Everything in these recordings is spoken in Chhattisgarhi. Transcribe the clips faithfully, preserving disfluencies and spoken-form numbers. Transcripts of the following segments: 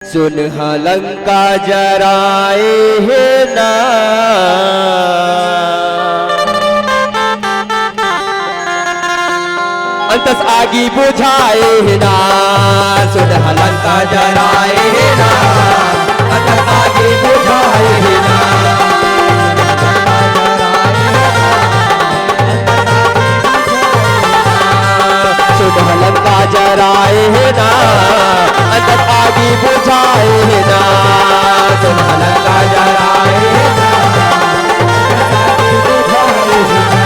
सुन ह लंका जराए हे ना, अंतस आगी बुझाए हे ना। सुन ह लंका जराए हे ना, अंतस आगी बुझाए हे ना। सुन ह लंका जराए हे ना, अंतस आगी बुझाए हे ना। सुन ह लंका जराए हे ना, अंतस आगी बुझाए हे ना।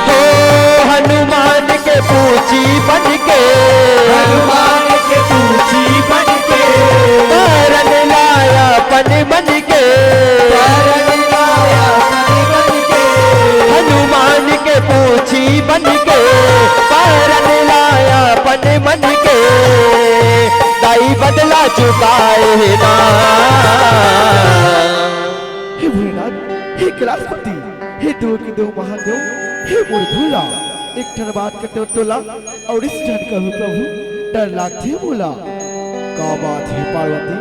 हो हनुमान के पूछी बन के, हनुमान के पूछी बन के, परन लाया अपन मन के। परन लाया अपन मन के। हनुमान के पूछी बन के, परन लाया अपन मन के। दाई बदला चुकाए हे ना। हे भोलेनाथ, हे कैलाशपति, हे देव के देव महादेव, हे मोर भोला, एक ठन बात के तो तोला अउ इस झन कहूँ प्रभु, डर लागथे मोला। का बात हे पार्वती,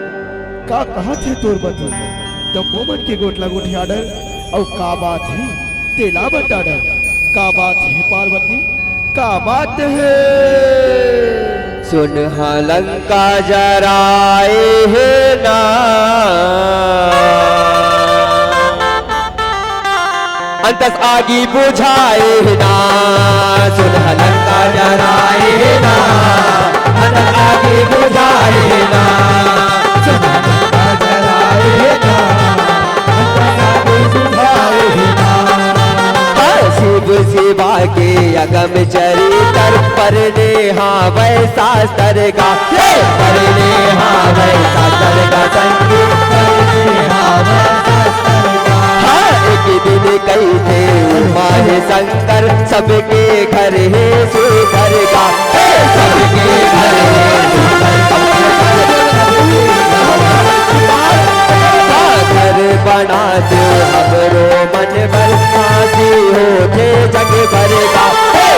का कहत हे तोर पति? तम्मो मन के गोठ ला गोठिया डर, अउ का बात हे तेला बता डर। का बात हे पार्वती, का बात हे? सुन ह लंका जराए हे ना, अंतस आगी बुझाए हे ना। सुन ह लंका जराए हे ना, अंतस आगी बुझाए हे ना। सुन ह लंका जराए हे ना, अंतस आगी बुझाए हे ना। हाँ, शिव शिवा के अगम चरितर, परने हावय शास्त्र गा। हे! परने हावय शास्त्र गा संगीत, परने हावय शास्त्र गा। हाँ, एक दिन कहिथे उमा हे शंकर, सबके घर हे सुघर गा। हे! सबके घर हे सुघर गा। हाँ, घर बना दे हमरो मन बर, काशी होथे जग भर गा। हे!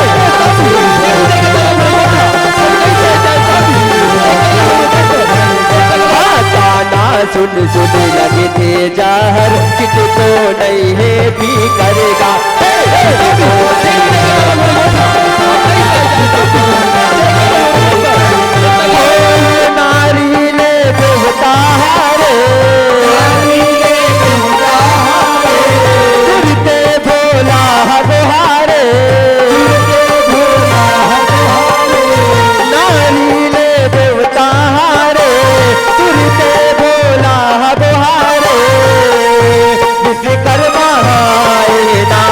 ताना सुन सुन लगथे जहर, कितको नइ हे पी कर गा। हे! कितको नइ हे। नारी ले देवता हारे, नारी ले देवता हारे, तुरते भोला हगो हारे, तुरते भोला हगो हारे। नारी ले देवता हारे, तुरते भोला हगो हारे, विश्वकर्मा हाय ना।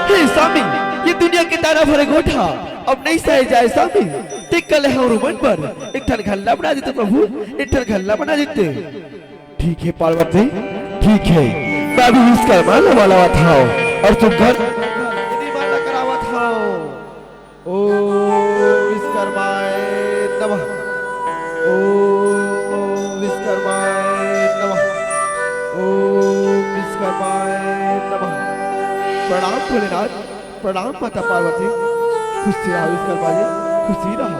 हे स्वामी, ये दुनिया के ताना भरे गोठा अब नइ सहे जाए स्वामी। ते कल हमरो मन बर एक ठन घर ला बना देते प्रभु, एक ठन घर ला बना देते। ठीक हे पार्वती, ठीक हे, मैं अभी विश्वकर्मा ला बलावत हँव अउ सुघर विधि माला करावत हँव। ओम विश्वकर्माय नमः, ओम विश्वकर्माय नमः, ओम विश्वकर्माय नमः। प्रणाम भोलेनाथ। प्रणाम माता पार्वती, खुशी रहा विश्वकर्मा जी, खुशी रहा।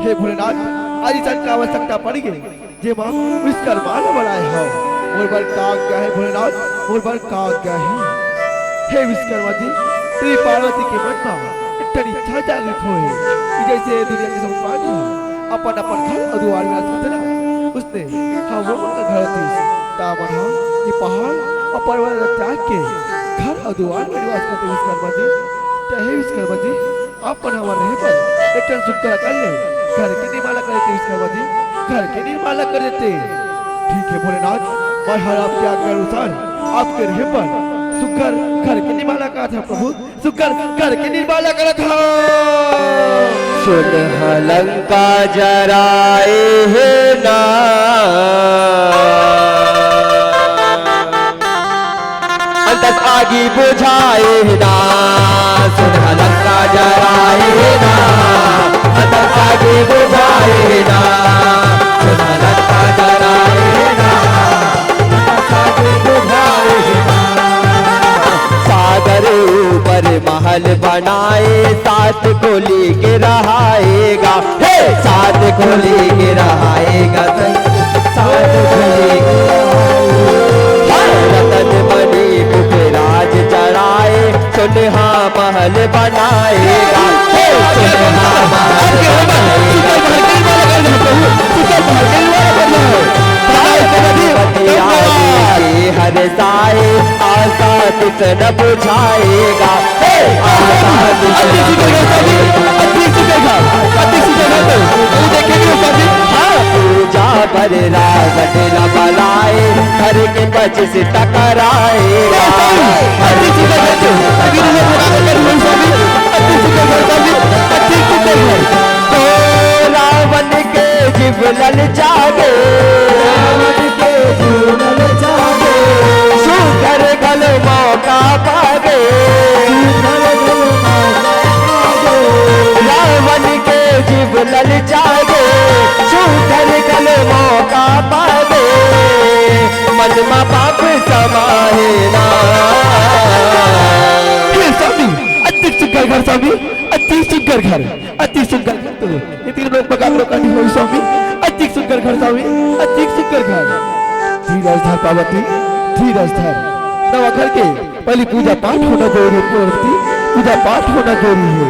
हे भोलेनाथ, आज अइसन का आवश्यकता पड़ गे, जेमा विश्वकर्मा ला बलाए हव। मोर बर का आज्ञा हे भोलेनाथ, मोर बर का आज्ञा हे? हे विश्वकर्मा जी, श्री पार्वती के मन मा एक ठन इच्छा जागृत होए हे कि जइसे ये दुनिया के सब प्राणी ह अपन अपन घर अउ दुवार में रहिथे ना, अइसने हमरो मन के घर रहितिस, त हमन ह ये पहाड़ अउ पर्वत ला त्याग के घर अउ दुवार में निवास करते विश्वकर्मा जी। त हे विश्वकर्मा जी, आप मन हमर रहे बर एक ठन सुघर घर ले घर के निर्माण ला कर देते विश्वकर्मा जी, घर के निर्माण ला कर देते। ठीक हे भोलेनाथ, मैं हर आपके आज्ञा अनुसार आपके रहे बर सुघर घर के निर्माण ला करत हँव प्रभु। सुघर घर के निर्माण ला करत हँव। सुन ह लंका जराए हे ना, अंतस आगी बुझाए हे ना। सुन ह लंका जराए हे ना, अंतस आगी बुझाए हे ना। सुन ह लंका जराए हे ना, अंतस आगी बुझाए हे ना। सागर ऊपर महल बनाए, सात खोली के रहाए गा। हे! सात खोली के बनाएगा। हे सोनहा आपके हमर सुतल भार के वाला कर दे प्रभु, सुतल भार के वाला कर दे। हर साए आशा किस न बुझाएगा। हे आशा किस न बुझाएगा। अति सुंदर घर, अति सुंदर घर, अति सुंदर घर। तू देखे भी हो शादी? हाँ। पूजा बर रावण ला बलाए, घर के पच्चीस टकराए। अति सुंदर घर, अति सुंदर घर, अति सुंदर घर, अति सुंदर घर। तो रावण के जीव ललचागे, रावण के जीव ललचागे, सुघर घलो मौका पागे, सुघर घलो मौका पागे। रावण के जीव ललचागे, सुघर घलो मौका पागे, मन मा पाप समाए ना। हे स्वामी, अति सुघर घर स्वामी, अति सुघर घर, अति सुघर घर। तो ये तीन लोग बगान लोग का नहीं हो स्वामी, अति सुघर घर स्वामी, अति सुघर घर। धीरज धर पार्वती, धीरज धर। नवा घर के पहली पूजा पाठ होना जरूरी है, पूजा पाठ होना जरूरी है।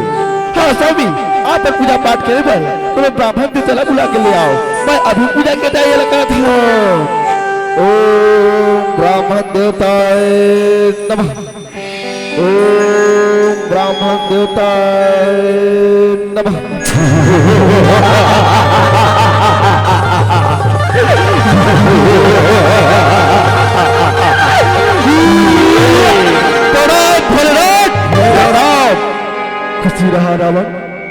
हाँ स्वामी, आप पूजा पाठ करे बर कोनो ब्राह्मण देवता ला बुला के ले आओ, मैं अभी पूजा के तैयारी करत हूँ। ओम ब्राह्मण देवताय नमः। ओम ब्राह्मण देवताय नमः। प्रणाम भोलेनाथ, प्रणाम। खुशी रहा रावण,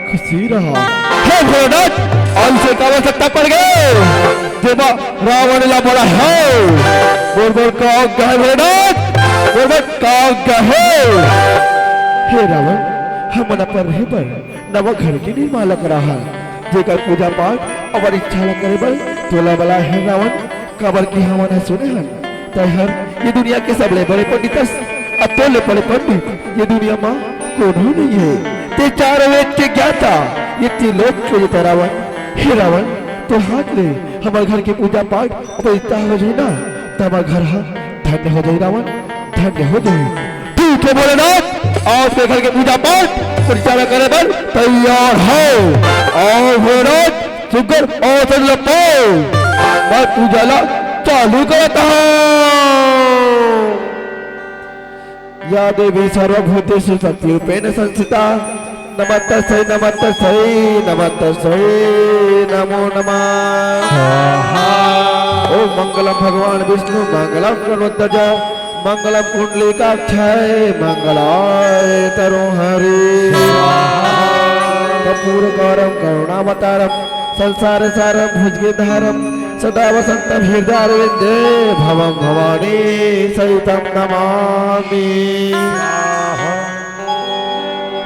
खुशी रहा। हे भोलेनाथ, अउ से काबर सत्ता पड़ गए? देवा रावण ला बड़ा है। बोल बोल का गहे भोलेनाथ, बोल बोल का गहे। हे रावण, हमन अपन रहे बर नवा घर के निर्माण ला करा हन, जेकर पूजा पाठ अउ इच्छा ला करे बर तोला बला हे रावण, काबर कि हमन ह सुने हन, तैं हर ये दुनिया के सबले बड़े पंडित हस। अब तोले बड़े पंडित ये दुनिया मा कोनो नहीं है। ते चार वेद के ज्ञाता, ये त्रिलोक के जेता रावण। हे रावण, तो हाथ ले हमर घर के पूजा पाठ अउ इच्छा हो जाए ना, त हमर घर ह धन्य हो जाए रावण, धन्य हो जाए। ठीक है भोलेनाथ, आज के घर के पूजा पाठ परिचालन करे बर तैयार हो। आओ भोलेनाथ, सुघर आसन ल पाओ, मैं पूजा ला चालू करत हूँ। या देवी सर्वभूतेषु शक्तिरूपेण संस्थिता, नमस्तस्यै, नमस्तस्यै, नमस्तस्यै नमो नमः। स्वाहा। ओम मंगलम भगवान विष्णु, मंगलम गरुड़ध्वज, मंगलम पुंडरीकाक्षाय, मंगलाय तरुहरि। स्वाहा। कर्पूरकारं करुणावतारं, संसार सारं भुजगेंद्रहारं, सदा वसंतं हृदयारविंदे, भवं भवानी सहितं नमामि।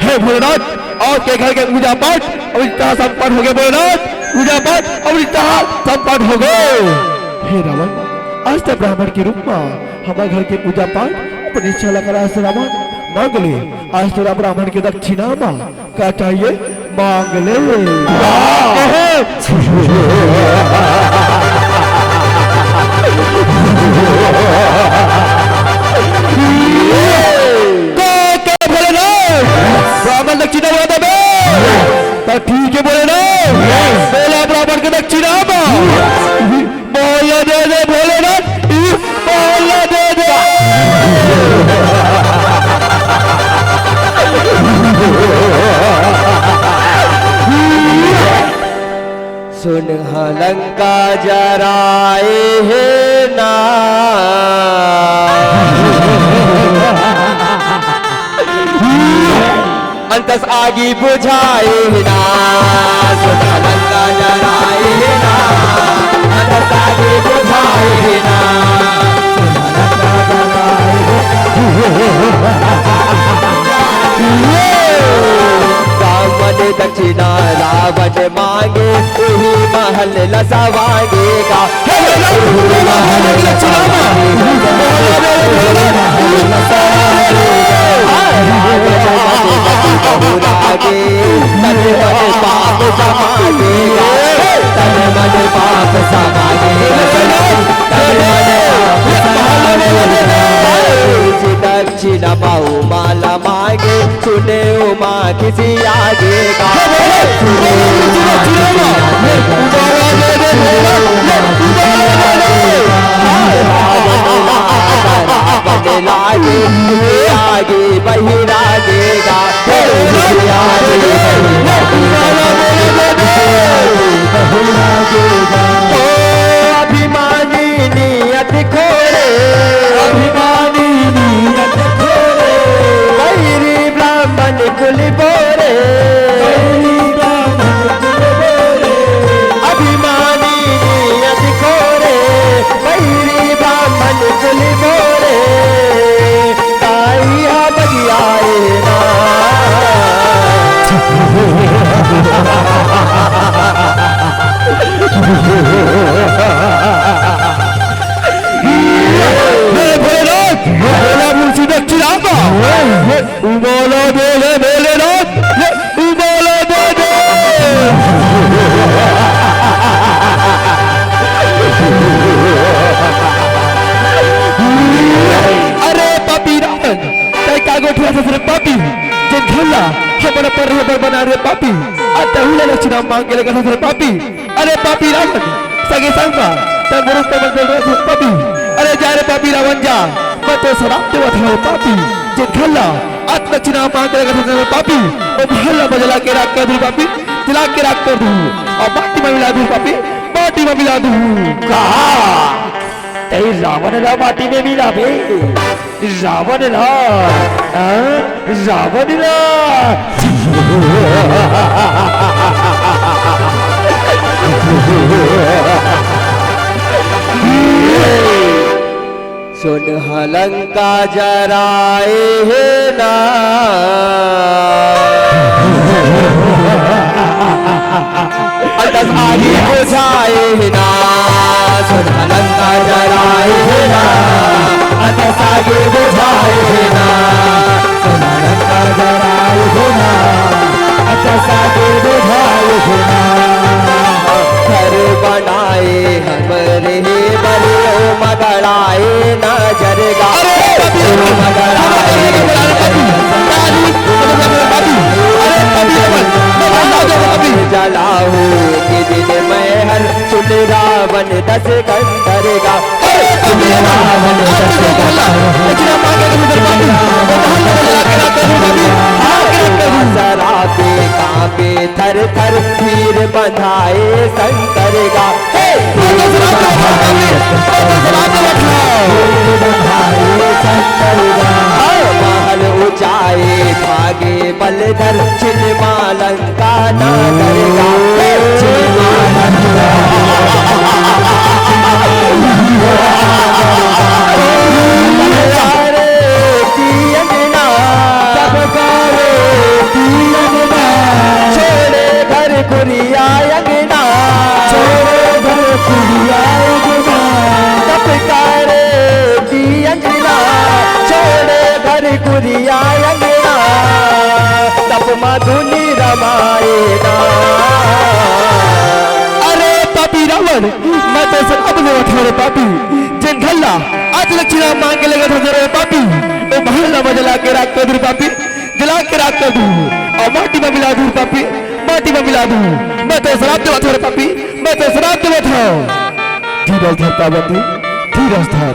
हे भोलेनाथ, आपके घर के पूजा पाठ अउ इच्छा संपन्न हो गए भोलेनाथ, पूजा पाठ अउ इच्छा संपन्न हो गए। हे रावण, आज तो ब्राह्मण के रूप में हमारे घर के पूजा पाठ अपन इच्छा ला करा से रावण, मांग ले, आज तोला ब्राह्मण के दक्षिणा मा का चाहिए? मांग ले। वाह! कहे। का, का बोले ना? ब्राह्मण दक्षिणा मांग दे बे। तो ठीक है बोले ना? बोला ब्राह्मण के दक्षिणा मांग। मोहल्ला दे दे भोलेनाथ, ई मोहल्ला दे दे। सुन ह लंका जराए हे ना। अंतस आगी बुझाए हे ना, सुन लंका जलाए हे ना, अंतस आगी बुझाए हे ना, सुन लंका जलाए हे ना। रावण दक्षिणा रावण मांगे, उही महल लसवाएगा। दक्षिण बहुमाला मांगे, सुने आगे का। लागे, आगे बहिरागे गा। ओ अभिमानी नियत खोरे, अभिमानी नियत खोरे, बैरी ब्राह्मण कुल बोरे, बैरी ब्राह्मण कुल बोरे, अभिमानी नियत खोरे, बैरी ब्राह्मण कुल बोरे, ताई हा बगियाए ना। हे भोलेनाथ, भोला मुंशी दक्षिणामा, उमाला बोले भोलेनाथ, उमाला बोले। अरे पापी रावण, तै का गोठियाथस रे पापी, जेन घर ला हमन अपन रहे बर बनाए रे पापी, अउ तहू ला दक्षिणा मांगे लगथस रे पापी। अरे पापी रावण, सगे संग मा तै मुरुख मन बोल रहे थे पापी। अरे जा रे पापी रावण जा, मैं तो सराप देवत हंव पापी, जेन घर ला अतना दक्षिणा मांगे लगथस रे पापी, ओ घर ला मैं जला के राख कर दूं पापी, जला के राख कर दूं, अउ माटी मा मिला दूं पापी, माटी मा मिला दूं। कहा तै रावण ला माटी में मिलाबे? रावण ला, हाँ? रावण ला। सुन ह लंका जराए हे ना। अतस आगी बुझाए हे ना, सुन लंका जराए हे ना। अतस आगी बुझाए हे ना, सुन लंका जराए हे ना। अतस आगी बुझाए हे ना। घर बनाए हमरे हे बरियो मगड़ाए ना जरगा। अरे, ओ मगड़ाए। अरे, जलाहू के दिन मैं हर सुन रावण दस कंधर गा। अरे, रावण दस कंधर। सरापे कांपे थर थर, तीर बंधाए शंकर गा। हे! महल ऊंचाए भागे बलधर, छिन मालंका ना दरगा। हे! छिन मालंका। रे की अंगना, सबका रे की अंगना, छोड़े घर कुरिया अंगना, छोड़े घर कुरिया अंगना, सबका रे की अंगना, छोड़े घर कुरिया अंगना, तप मा धुनी रमाए ना। अरे पापी रावण, मैं तो सराप देवत हंव रे पापी, जेन घर ला अतना दक्षिणा मांगे लगथस रे पापी, ओ महल ला मैं जला के राख कर दूं पापी, जला के राख कर दूं, अउ माटी मा मिला दूं पापी, माटी मा मिला दूं। मैं तो सराप देवत हंव रे पापी, मैं तो सराप देवत हंव। धीरज धर पार्वती, धीरज धर।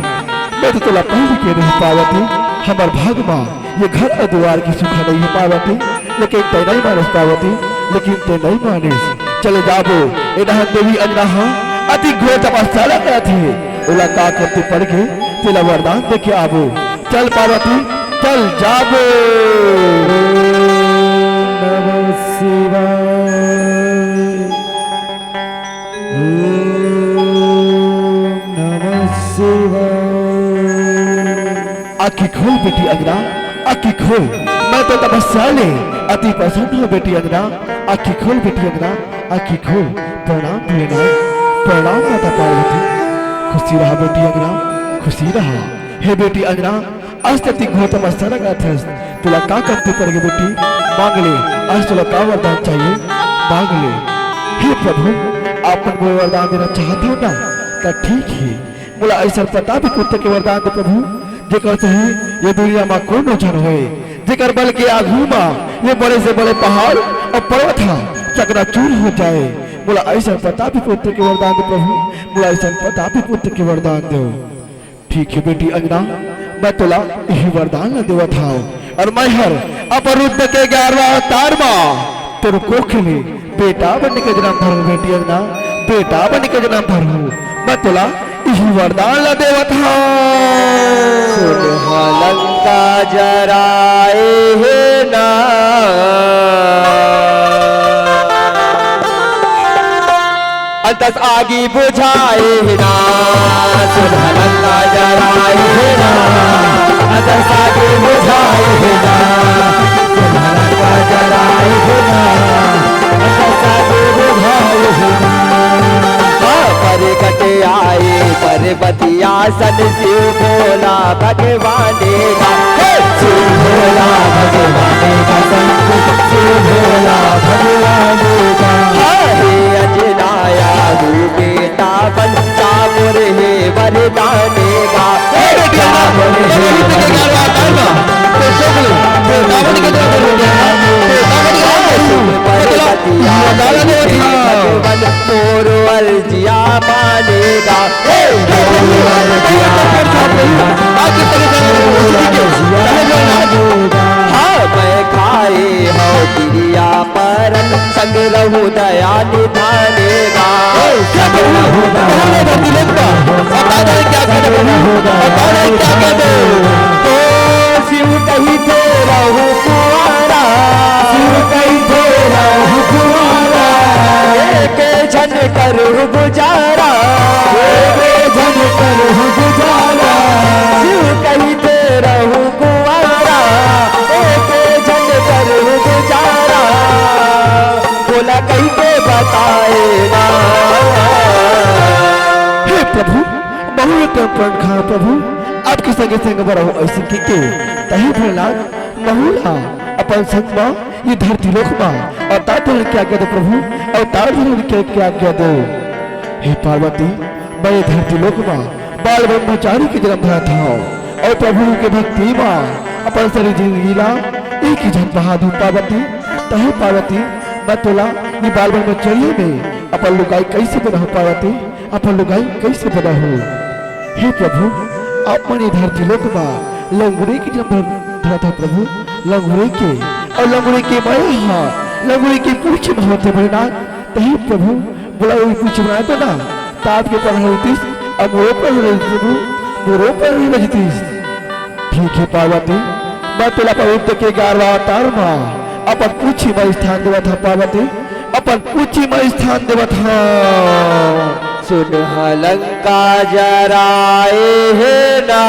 मैं तो तोला पहिली के रहेंव पार्वती, हमर भाग मा ये घर अउ दुवार के सुख नइ हे पार्वती, लेकिन तैं नइ मानिस पार्वती, लेकिन तैं नइ मानिस। चले जाबो, ए डहन देवी अंगना हा अति घोर तपस्या ला करत हे, ओला का करते पड़ गे, तेला वरदान दे के आबो। चल पार्वती, चल जाबो। ओम नमः शिवाय। ओम नमः शिवाय। आँखी खोल बेटी अंगना, आँखी खोल। मैं तो तपस्या ले अति प्रसन्न हंव बेटी अंगना, आँखी खोल बेटी अंगना, आँखी खोल। प्रणाम भोलेनाथ, प्रणाम माता पार्वती। खुशी रहा बेटी अंगना, खुशी रहा। हे बेटी अंगना, अस अति घोर तपस्या ला करथस, तोला का कमती पड़ गे बेटी? मांग ले, अस तोला का वरदान चाहिए, मांग ले। हे प्रभु, आप मन मोला वरदान देना चाहत हव ना, त ठीक हे, मोला अइसन प्रतापी पुत्र के वरदान दे प्रभु, जेकर सही ये दुनिया मा कोनो झन होए, एकर बल के आगू म ये बड़े से बड़े पहाड़ अउ पर्वत ह चकनाचूर हो जाए। मोला अइसन प्रतापी पुत्र के वरदान दे प्रभु, मोला अइसन प्रतापी पुत्र के वरदान देव। ठीक हे बेटी अंगना, मैं तोला इही वरदान ला देवत हंव। अउ मैं हर अपन रुद्र के ग्यारहवाँ अवतार म तोर कोख ले बेटा बन के जनम धरहूँ बेटी अंगना, बेटा बन के जनम धरहूँ। मैं तोला इही वरदान ला देवत हंव। सुन ह लंका जराए हे ना, अंतस आगी बुझाए हे ना। सुन ह लंका जराए हे ना, अंतस आगी बुझाए हे ना। सुन ह लंका जराए हे ना, अंतस आगी बुझाए हे ना। हाँ, परगट आए पर्वतिया सन शिव भोला भगवान का। हे! शिव भोला भगवान का शंकर, शिव भोला भगवान का। हाँ, हे अंजनाया रूपे तावन चामुर हे वरदान का। हे! चामुर हे वरदान का। हे! चामुर हे वरदान का। हे! चामुर हे वरदान का। भगवान मोर अर्जिया मानेगा। हे! मोर अर्जिया मानेगा। हाँ, मैं खाए हंव किरिया परन, संग रहूं दया निधानेगा। संग रहूं दया निधानेगा। बता दे क्या कहते हैं? बता दे क्या कहते हैं? तो शिव कहिथे रहूं कुंवारा। शिव कहिथे रहूं कुंवारा। एक झन करहूं गुजारा। एक झन करहूं गुजारा। शिव कहिथे रहूं कुंवारा। एक झन करहूं गुजारा। भोला कहिके बताए ना। हे प्रभु, महूं ल प्रण खा प्रभु, आपके संगे संग बर रहूं अइसे कहिके। तही प्रहलाद महूं ला अपन संग म ये धरती लोक म अवतार धरन के आज्ञा दे प्रभु, अवतार धरन के, के आज्ञा दे। हे पार्वती, मैं ये धरती लोक म बाल ब्रह्मचारी के जनम धरत हंव अउ प्रभु के भक्ति म अपन सारी जिंदगी ला एक ही झन बहा दूं पार्वती। तहे पार्वती, मैं तोला ये बाल ब्रह्मचर्य में अपन लुगाई कइसे बनाहूं पार्वती? अपन लुगाई कइसे बनाहूं? हे प्रभु, आप मन ये धरती लोक म लंगुरे के जनम धर-, धरत हव प्रभु, लंगुरे के, अउ लंगुरे के मया ह लंगुरे के पूछ म होथे भोलेनाथ। तही प्रभु, मोला वही पूछ बनाए तो ना, त आपके प्राण रहितिस, अउ मोरो प्राण रहितिस प्रभु, मोरो प्राण रहितिस। ठीक हे पार्वती, मैं तोला पवित्र के ग्यारहवाँ अवतार म अपन पूछी म स्थान देवत हंव पार्वती, अपन पूछी म स्थान देवत हंव। सुन ह लंका जराए हे ना,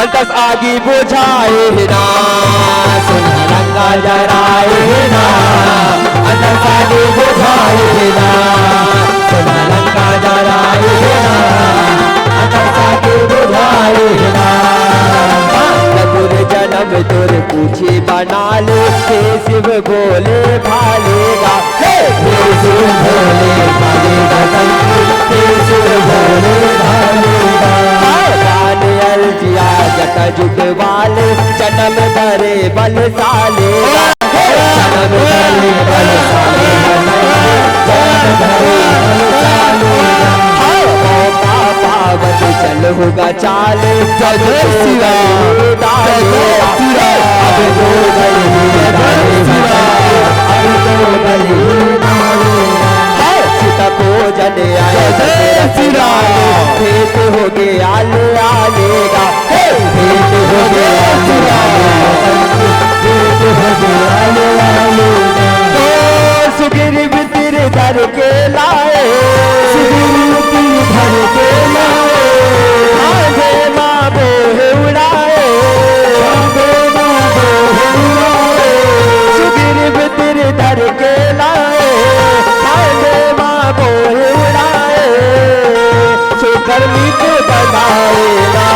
अंतस आगी बुझाए हे ना। सुन ह लंका जराए हे ना, अंतस आगी बुझाए हे ना। सुन ह लंका जराए हे ना, अंतस आगी बुझाए हे ना। हाँ, चतुर जनम तोर पूछी बना ले, हे शिव भोले भाले गा। हे! हे शिव भोले भाले गा शंकर, हे शिव भोले भाले गा। हाँ, दान अर्जिया जटा जुट वाले, जनम धरे बलशाले गा। हे! जनम धरे बलशाले गा शंकर, जनम धरे बलशाले गा। हाँ, मौका पावत चल होगा चाल, जय जय श्री राम, जय जय श्री राम, अब तो गली, जय जय श्री राम, अब तो गली। हाँ, सीता को जन आए जय जय श्री राम। भेंट हो गया ले आने का, हे, भेंट हो गया ले आने का, भेंट हो गया ले आने का। तो सुग्रीव गिरधर के लाए, सुग्रीव गिरधर के लाए, कांधे मा बोहे उड़ाए, कांधे मा बोहे उड़ाए। सुग्रीव गिरधर के लाए, कांधे मा बोहे उड़ाए। सुकर मित बनाए ना।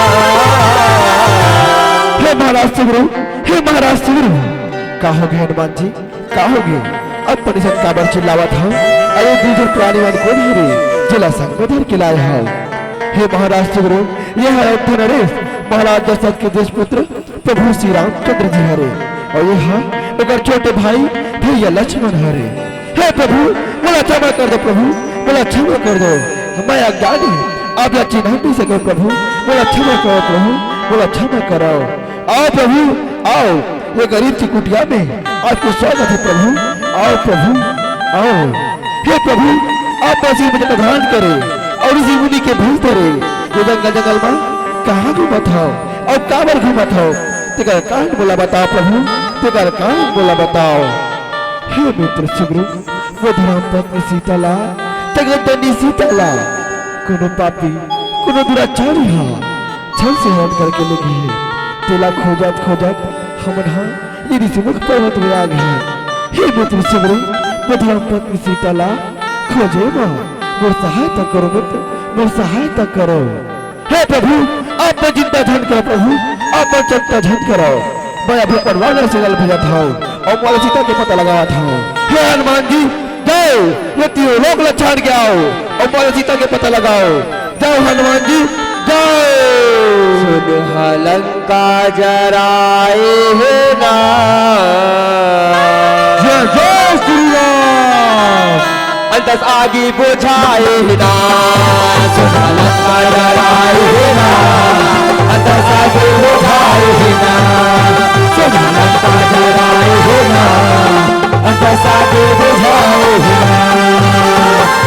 हे महाराज सुग्रीव, हे महाराज सुग्रीव, का हो गे हनुमान जी? का होगे? अपन अइसन काबर चिल्लावत हव? अरे दू झन प्राणी मन कोन हरे, जेला संग में धर के लाए हव? हे महाराज सुग्रीव, ये है अयोध्या नरेश, महाराज दशरथ के ज्येष्ठ पुत्र प्रभु श्री रामचंद्र जी हरे, और ये है ओकर छोटे भाई भैया लक्ष्मण हरे। हे प्रभु, मोला क्षमा कर दो प्रभु, मोला क्षमा कर दो, मैं अज्ञानी, आप ला चिन्ह नहीं सके प्रभु, मोला क्षमा करो प्रभु, मोला क्षमा करो। आओ प्रभु, आओ, ये गरीब की कुटिया में आपको स्वागत है प्रभु, आओ प्रभु, आओ। हे प्रभु, आप बस ये मुझे प्रदान करे और इसी मुनि के भेज दे रे। ये जंगल जंगल में कहाँ घूमत हो और काबर घूमत हो? तेकर कारण बोला बताओ प्रभु, तेकर कारण बोला बताओ। हे मित्र सुग्रीव, वो धर्म पत्नी सीता ला, जगत जननी सीता ला कोनो पापी, कोनो दुराचारी हा छल से हरण करके ले गे हे। तेला खोजत खोजत हमन हा ये ऋषिमुख पर्वत में आ गे। हे मित्र सुग्रीव, वो धर्म पत्नी सीता ला खोजे मा मोर सहायता करो मित्र, मोर सहायता करो। हे प्रभु, आप मन चिंता झन करो प्रभु, आप मन चिंता झन करो। मैं अभी अपन वानर सेना ल भेजत हव और मोला सीता के पता लगावत हव। हे हनुमान जी, जाओ, ये तीनों लोक ल छाड़ के आओ और मोला सीता के पता लगाओ। जाओ हनुमान जी, जाओ। सुन ह लंका जराए हे ना। जय जय श्री राम। अंतस आगी बुझाए ना, सुन लंका जराए ना, अंतस आगी बुझाए ना, सुन लंका जराए ना, अंतस आगी बुझाए ना।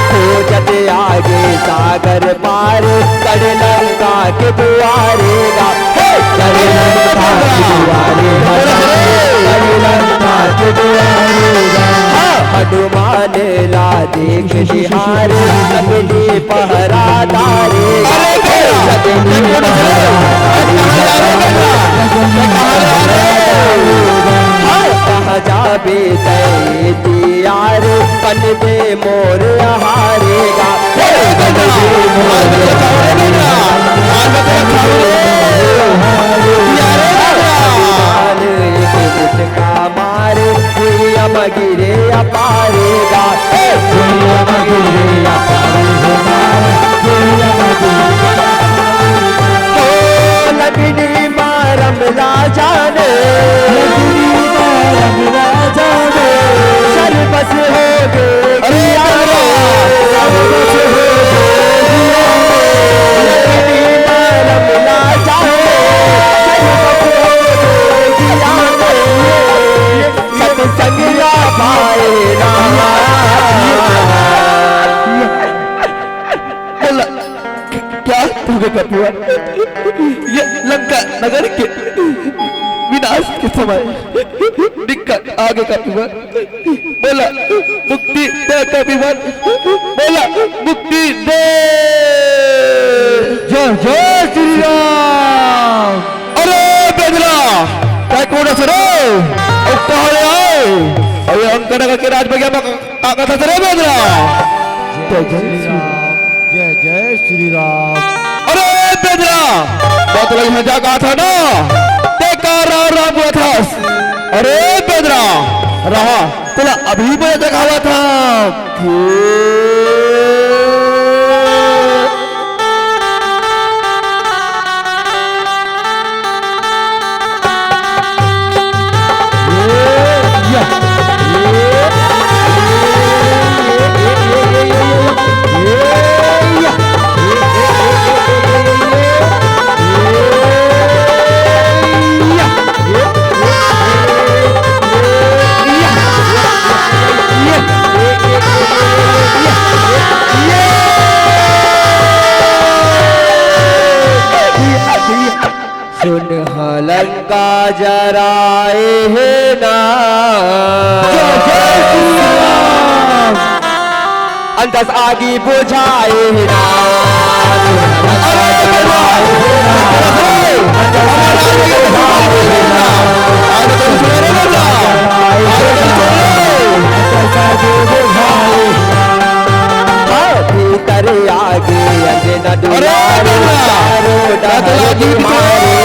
खोजत आगे सागर पार, कर लंका के दुआरे गा। हे! कर लंका के दुआरे गा। कर लंका के दुआरे गा। हाँ। हनुमान ला देख निहार, अग्नि पहरादारे गा। अरे भैया! अग्नि पहरादारे गा। कहाँ जाबे तैं तियार, कन में मोर आहारे गा। हे कन में मोर आहारे गा। हनुमान एक मुटका मारे, भुइयां गिरे अपारे गा। हे भुइयां गिरे अपारे गा। भुइयां गिरे अपारे गा। ओ लग्नी मारम ला जाने। लग्नी मारम ला जाने। सर्वस हो गे अरे ज्ञान। सर्वस हो गे ज्ञान। लग्नी मारम ला जाने। सर्वस हो गे ज्ञान। सत्संग ला पाए ना। बोला, क्या हो गे कपिवर? ये लंका नगर के विनाश के समय निकट आ गे कपिवर। बोला, मुक्ति दे कपिवर। बोला, मुक्ति दे। जय जय श्री राम। अरे बेदरा, तैं कोन हस रे? अउ कहाँ ले आए? अउ ये लंका नगर के राज बगिया में का करत हस रे बेदरा? जय जय श्री राम, जय जय श्री राम। अरे बेदरा, मैं तोला इहाँ जा कहा था ना, तैं का राम राम बोलत हस? अरे बेदरा, रहा, तोला अभी मैं देखावत हँव। सुन ह लंका जराए हे ना। अंतस आगी बुझाए हे ना। भीतर आगे अंगना दुआरे, चारों डहर मारे।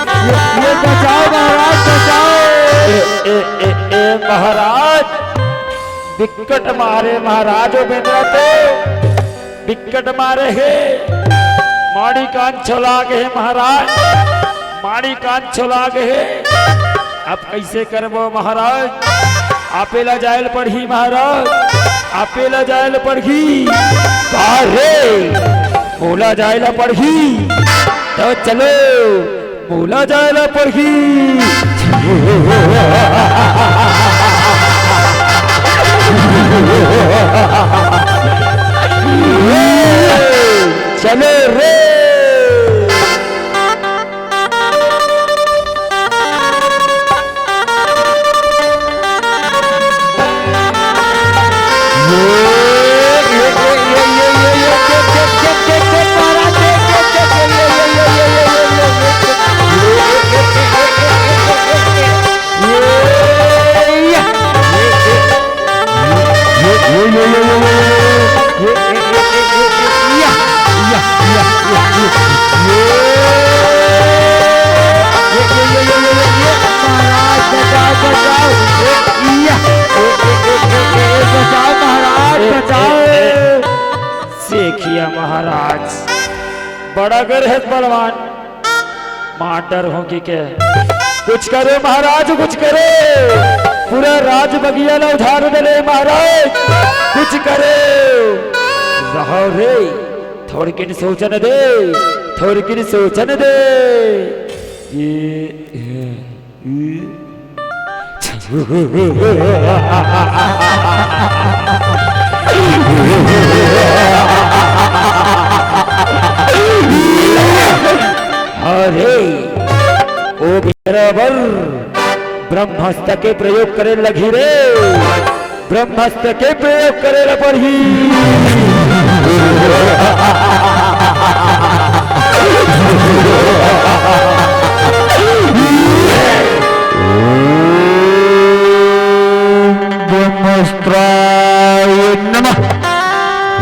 ये, ये बचाओ महाराज, बचाओ। ए, ए, ए, ए, महाराज, बिकट मारे महाराज, ओ बेंदरा तो बिकट मारे हे। माड़ी कान छोला गे हे महाराज, माड़ी कान छोला गे हे। अब कइसे करबो महाराज? आपे ला जाए ल पड़ही महाराज, आपे ला जाए ल पड़ही। का रे? मोला जाए ला पड़ही। त चलो, मोला जाए ला पड़ही। चलो रे। महाराज, बड़ा गर है बलवान। मार डरहूं कहिके। कुछ करे महाराज, कुछ करे। पूरा राज बगिया ला उधार दे ले महाराज। कुछ करे। रहो रे, थोड़किन सोचन दे, थोड़किन सोचन दे। ये, ये, ये। अरे, ओ बेंदरा बर ब्रह्मास्त्र के प्रयोग करे लगही रे, ब्रह्मास्त्र के प्रयोग करे ल पड़ही। ओम ब्रह्मास्त्राय नमः।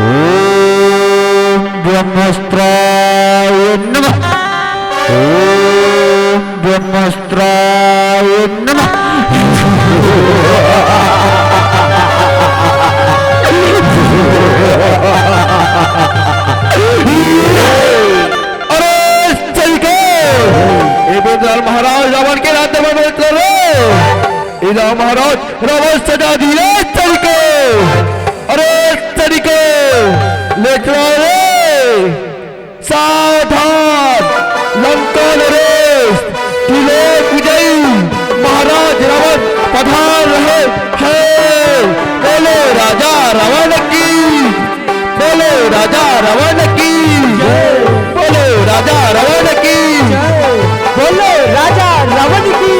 ओम ब्रह्मास्त्राय नमः। ओम ब्रह्मास्त्राय नमः। अरे सैनिकों, ए बेंदरा महाराज रावण के राज्य में बैठ रहे। ए राम महाराज, रावण सजा दिए सैनिकों। अरे सैनिकों, लेट रहे। सावधान, लंका नरेश, त्रिलोक विजयी महाराज रावण पधार रहे हैं। बोलो राजा रावण की, बोलो राजा रावण की, बोलो राजा रावण की, बोलो राजा रावण की,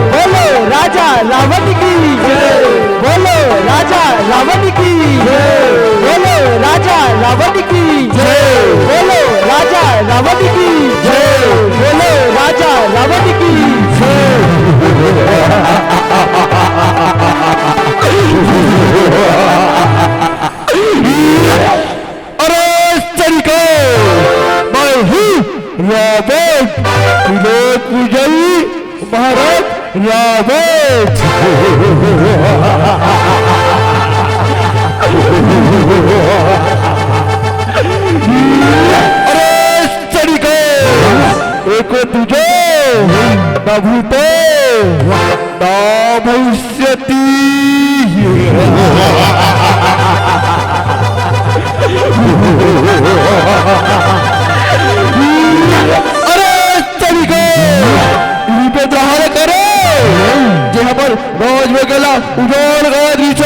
बोलो राजा रावण की, बोलो राजा रावण की, बोलो राजा रावण की जय। बोलो राजा रावण की जय। बोलो राजा रावण की जय। अरे सैनिकों, मैं हूँ रावण, त्रिलोक विजयी महाराज रावण। अरे सैनिकों, एको दूजो, ना भूतो, ना भविष्यति। अरे सैनिकों, इही बेंदरा हरे करे, जे हमर राज बगिया ला उजाड़ कर दिस।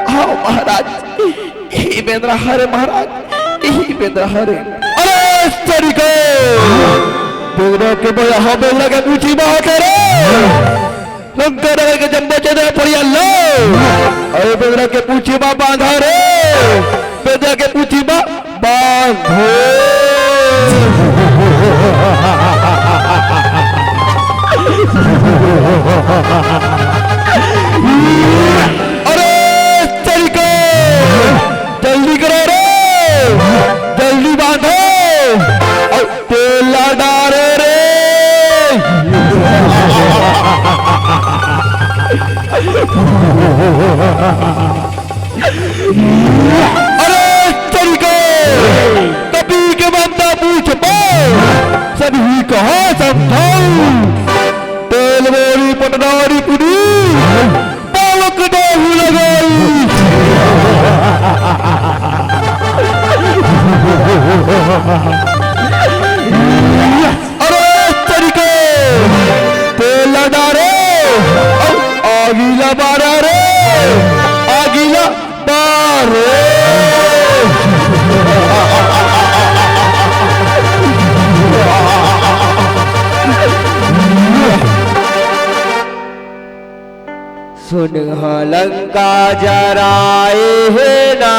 हाँ महाराज, इही बेंदरा हरे महाराज, इही बेंदरा हरे। अरे तरीके। बेंदरा के बया, हाँ, बेंदरा के पूछी बांध रे। लंका नगर के जम्बो चंद्र फरिया लो। अरे बेंदरा के पूछी बा बांधा रे। बेंदरा के पूछी बा बांधो। अरे तरीके, जल्दी करो रे, जल्दी बांधो। अउ तेल ला डारे रे। अरे तरीके, कपी के बंदा पूछ पा, सभी कहा समझाऊ। तेल बोरी पटदारी पुडी, पावक देहु लगाई। अरे तरीके, तेल ला डारे, अउ आगी ला बारा रे, आगी ला बारे। सुन ह लंका जराए हे ना,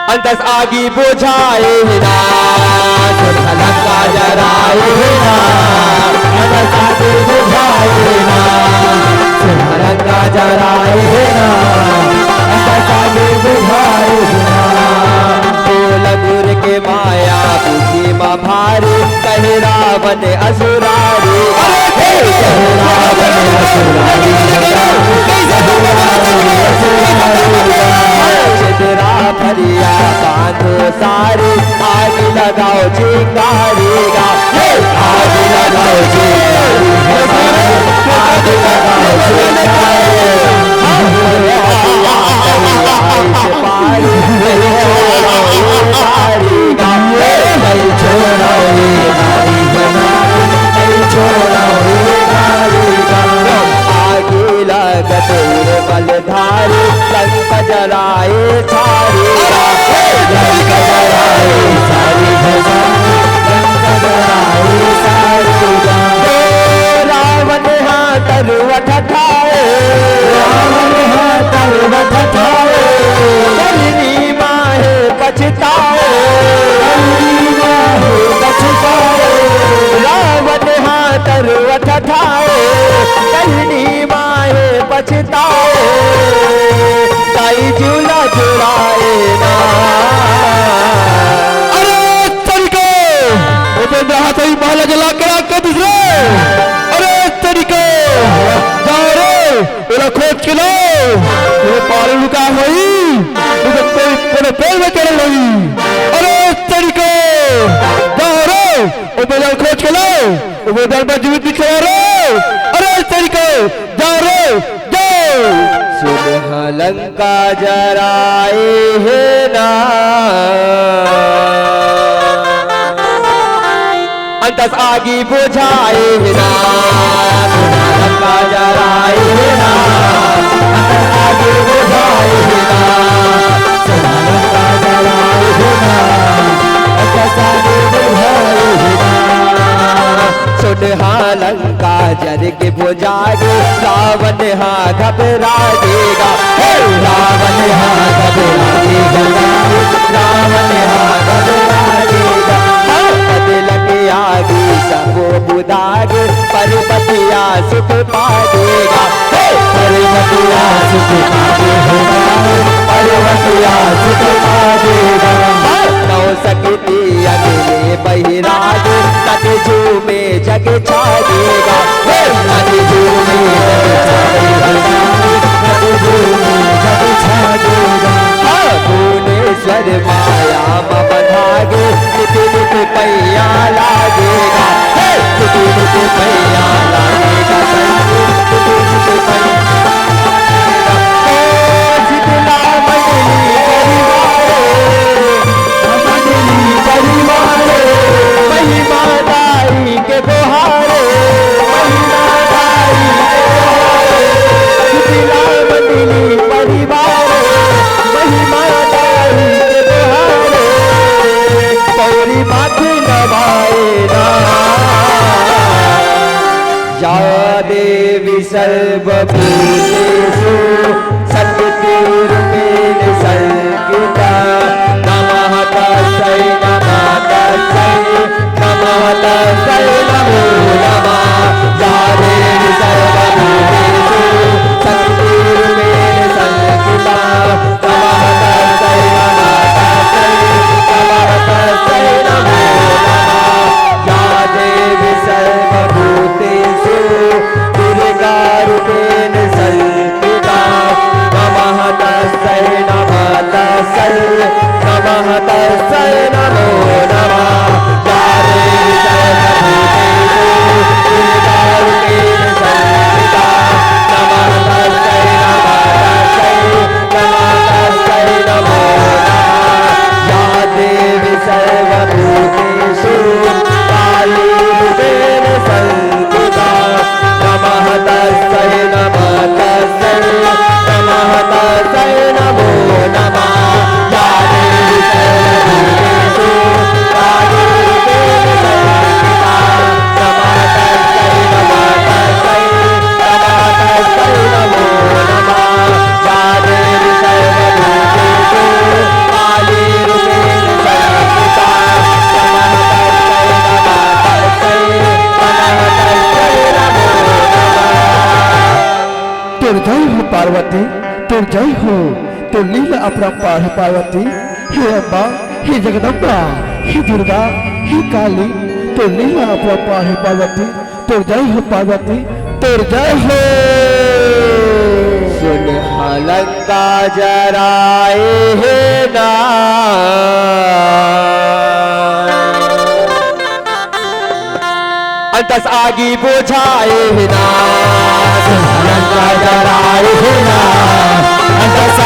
अंतस आगी बुझाए हे ना। सुन ह लंका जराए हे ना, अंतस आगी बुझाए हे ना। सुन ह लंका जराए हे ना, अंतस आगी बुझाए हे ना। बोल गुर के माया बुद्धि मा भारी, कहे रावण असुरारी। अरे हे, कहे रावण असुरारी, कहे रावण असुरारी। छितरा फरिया बांधो सारी, आग लगाओ चिंगारी गा। हे, आग लगाओ चिंगारी गा। आग लगाओ चिंगारी गा। रावण हा तरुआ ठठाए, रावण हा तरुआ ठठाए, करनी माहे पछताए, करनी माहे पछताए। रावण हा तरुआ ठठाए, करनी माहे पछताए। ताई जुला जुड़ाए ना। अरे तरीके, ओ बेंदरा हा ताई महला जला के आग कर दिस रे। अरे तरीके, जा रे, ओला खोज के लाओ। ओला पार लुका होई, ओला कोई कोनो पेड़ में चढ़ल होई। अरे तरीके, जा रे, ओ बेंदरा खोज के लाओ। ओ बेंदरा जीवित दिखे रे। अरे तरीके, जा रे, जा। सुन ह लंका जराए हे ना, अंतस आगी बुझाए हे ना। सुन ह लंका जराए हे ना, अंतस आगी बुझाए हे ना। सुन ह लंका जराए हे ना, अंतस आगी बुझाए हे ना। सुन ह लंका जर के भुजागे, रावण हा घबरा गेगा। हे रावण हा घबरा गेगा, रावण हा घबरा गेगा। हाँ, बदल के आगे सबो बुदागे, परबतिया सुख पागेगा। हे परबतिया सुख पागेगा। सर्वभूतेषु शक्तिरूपेण संस्थिता। नमः तस्यै नमः तस्यै नमः तस्यै नमो नमः। या देवी सर्वभूतेषु शक्तिरूपेण संस्थिता। नमः तस्यै नमः तस्यै नमः तस्यै नमो नमः। या देवी सर्वभूतेषु दुर्गारूपेण संस्थिता। नमः तस्यै नमः तस्यै नमः तस्यै नमो नमः। या देवी सर्वभूतेषु दुर्गारूपेण संस्थिता। नमः तस्यै नमः तस्यै नमः तस्यै नमो नमः। या देवी सर्वभूतेषु कालीरूपेण संस्थिता। नमः तस्यै नमः तस्यै नमः तस्यै नमो नमः। या देवी सर्वभूतेषु कालीरूपेण संस्थिता। नमः तस्यै नमः तस्यै नमः तस्यै नमो नमः। या देवी सर्वभूतेषु कालीरूपेण संस्थिता। नमः तस्यै नमः तस्यै नमः तस्यै नमो नमः। तोर जय हो पार्वती, तोर जय हो, तोर लीला अपरंपार हे पार्वती। हे अम्बा, हे जगदम्बा, हे दुर्गा, हे काली, तोर लीला अपरंपार हे पार्वती। तोर जय हो पार्वती, तोर जय हो। सुन हा लंका जराए हे ना, अंतस आगी बुझाए हे ना। सुन हा लंका जराए हे ना, अंतस